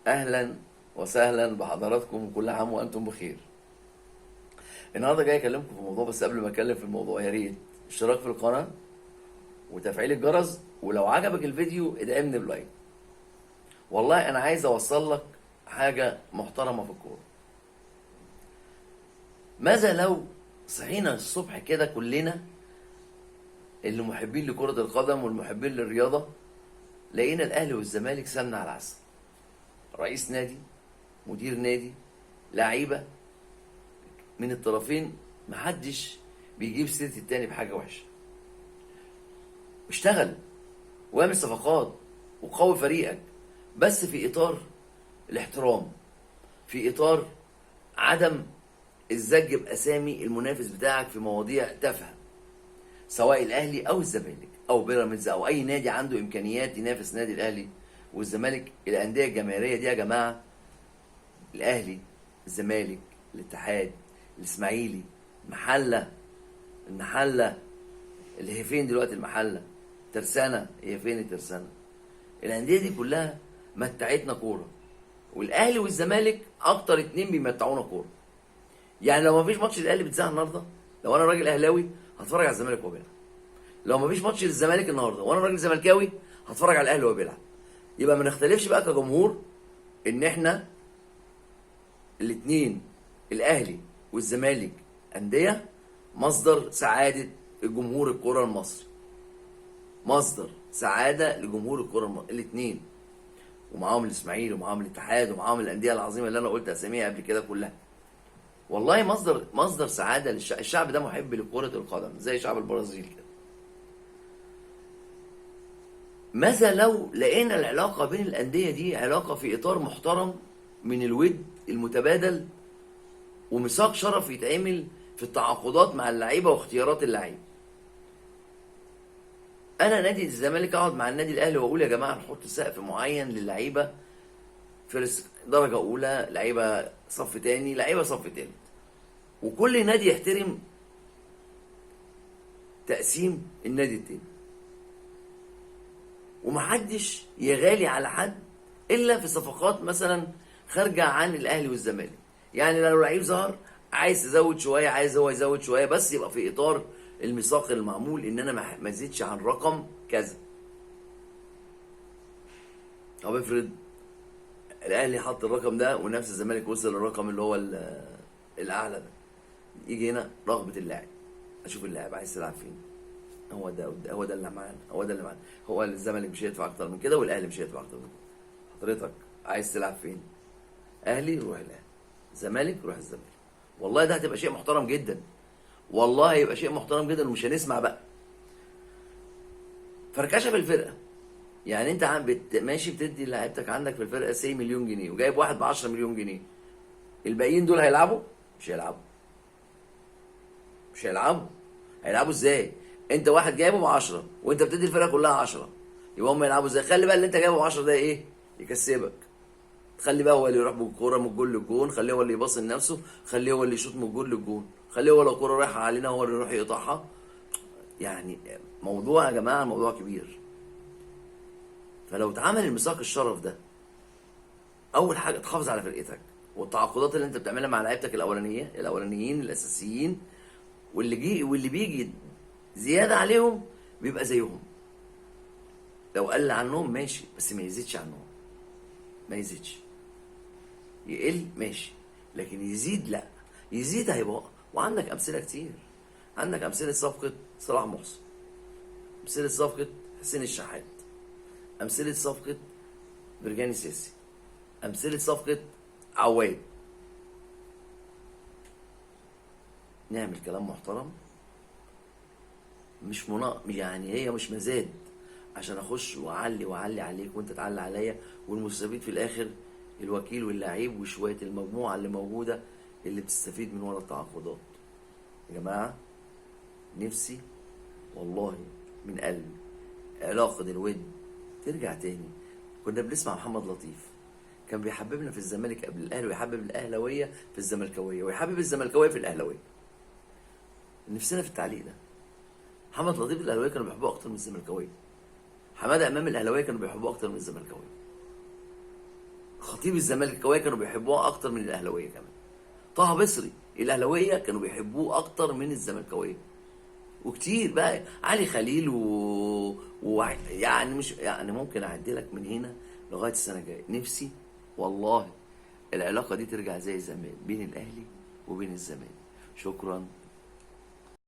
اهلا وسهلا بحضراتكم، كل عام وانتم بخير. النهارده جاي اكلمكم في موضوع، بس قبل ما اتكلم في الموضوع يا ريت اشتراك في القناة وتفعيل الجرس، ولو عجبك الفيديو ادعمني ب like. والله انا عايز اوصل لك حاجة محترمه في الكورة. ماذا لو صحينا الصبح كده كلنا اللي محبين لكرة القدم والمحبين للرياضة لقينا الاهلي والزمالك سمنه على العسل؟ رئيس نادي، مدير نادي، لعيبة من الطرفين، محدش بيجيب سيره التاني بحاجة وحشة. اشتغل واعمل صفقات وقوي فريقك، بس في اطار الاحترام، في اطار عدم الزج باسامي المنافس بتاعك في مواضيع تافهة، سواء الاهلي او الزمالك او بيراميدز او اي نادي عنده امكانيات ينافس نادي الاهلي والزمالك. الاندية الجماهيرية دي يا جماعة، الاهلي، الزمالك، الاتحاد، الاسماعيلي، المحلة، المحلة اللي هي فين دلوقتي؟ المحلة، ترسانه، هي فين الترسانه؟ الاندية دي كلها متعتنا كورة، والاهلي والزمالك اكتر اتنين بيمتعونا كورة. يعني لو مفيش ماتش للاهلي بيتذاع النهارده، لو انا راجل اهلاوي هتفرج على الزمالك وهو بيلعب. لو مفيش ماتش للزمالك النهارده وانا راجل زملكاوي هتفرج على الاهلي وهو بيلعب. يبقى ما نختلفش بقى كجمهور ان احنا الاثنين الاهلي والزمالك اندية مصدر سعادة الجمهور الكره المصري، مصدر سعادة لجمهور الكره المصري الاثنين، ومعاهم الاسماعيلي ومعاهم الاتحاد ومعاهم الاندية العظيمة اللي انا قلت اساميها قبل كده كلها. والله مصدر سعادة للشعب. الشعب ده محب لكرة القدم زي شعب البرازيل كده. ماذا لو لقينا العلاقة بين الاندية دي علاقة في اطار محترم من الود المتبادل وميثاق شرف يتعمل في التعاقدات مع اللعيبة واختيارات اللعيبة؟ انا نادي الزمالك اقعد مع النادي الاهلي واقول يا جماعة نحط سقف معين للعيبة، first درجه اولى، لعيبة صف تاني، لعيبة صف تالت، وكل نادي يحترم تقسيم النادي التاني، ومحدش يغالي على حد الا في صفقات مثلا خارجه عن الاهلي والزمالك. يعني لو لعيب ظهر عايز تزود شوية، عايز هو يزود شوية، بس يبقى في اطار الميثاق المعمول ان انا ما ازيدش عن رقم كذا. طب افرض الاهلي حط الرقم ده ونفس الزمالك وصل للرقم اللي هو الاعلى ده، يجي هنا رغبة اللاعب، اشوف اللاعب عايز تلعب فين، هو ده، هو ده اللي معانا، هو ده اللي معانا، هو الزمالك مش هيدفع اكتر من كده والاهلي مش هيدفع اكتر من كده. حضرتك عايز تلعب فين؟ اهلي روح الاهلي، زمالك روح الزمالك. والله ده هتبقى شيء محترم جدا، والله هيبقى شيء محترم جدا، ومش هنسمع بقى فركشه في الفرقة. يعني انت عم ماشي بتدي لعيبتك عندك في الفرقة سي مليون جنيه، وجايب واحد ب 10 مليون جنيه، الباقيين دول هيلعبوا؟ مش هيلعبوا، مش هيلعبوا. هيلعبوا ازاي؟ انت واحد جايبه ب 10 وانت بتدي الفرقة كلها 10، يبقى هم يلعبوا ازاي؟ خلي بقى اللي انت جايبه ب 10 ده ايه؟ يكسبك. خلي بقى هو اللي يروح بالكورة من الجول للجون، خليه هو اللي يباصي لنفسه، خليه هو اللي يشوط من الجول للجون، خليه هو لو الكورة رايحة علينا هو اللي يروح يقطعها. يعني موضوع يا جماعة، الموضوع كبير. فلو اتعمل الميثاق الشرف ده، اول حاجة تحافظ على فرقتك والتعاقدات اللي انت بتعملها مع لعيبتك الاولانيين الاساسيين، واللي جي واللي بيجي زيادة عليهم بيبقى زيهم. لو قل عنهم ماشي، بس ما يزيدش عنهم، ما يزيدش، يقل ماشي، لكن يزيد لا، يزيد هيبقى. وعندك امثلة كتير، عندك امثلة صفقة صلاح محسن، امثلة صفقة حسين الشحات، امثلة صفقة برجاني سيسي، امثلة صفقة عواد. نعمل كلام محترم، مش يعني هي مش مزاد عشان اخش واعلي واعلي عليك وانت تعلي عليا، والمستفيد في الاخر الوكيل واللعيب وشوية المجموعة اللي موجودة اللي بتستفيد من ورا التعاقدات. يا جماعة نفسي والله من قلبي علاقة الود ترجع تاني. كنا بنسمع محمد لطيف كان بيحببنا في الزمالك قبل الاهلي، ويحبب الاهلاوية في الزملكاويه، ويحبب الزملكاويه في الاهلاوية. نفسنا في التعليق ده. محمد لطيف الاهلاوية كانوا بيحبوه اكتر من الزملكاويه، حمادة امام الاهلاوية كانوا بيحبوه اكتر من الزملكاويه. خطيب الزمالكاويه كانوا بيحبوها اكتر من الاهلاوية كمان. طه بصري الاهلاوية كانوا بيحبوه اكتر من الزملكاويه. وكتير بقى علي خليل يعني مش يعني ممكن اعدي لك من هنا لغاية السنة الجاية. نفسي والله العلاقة دي ترجع زي زمان بين الاهلي وبين الزمالك. شكرا.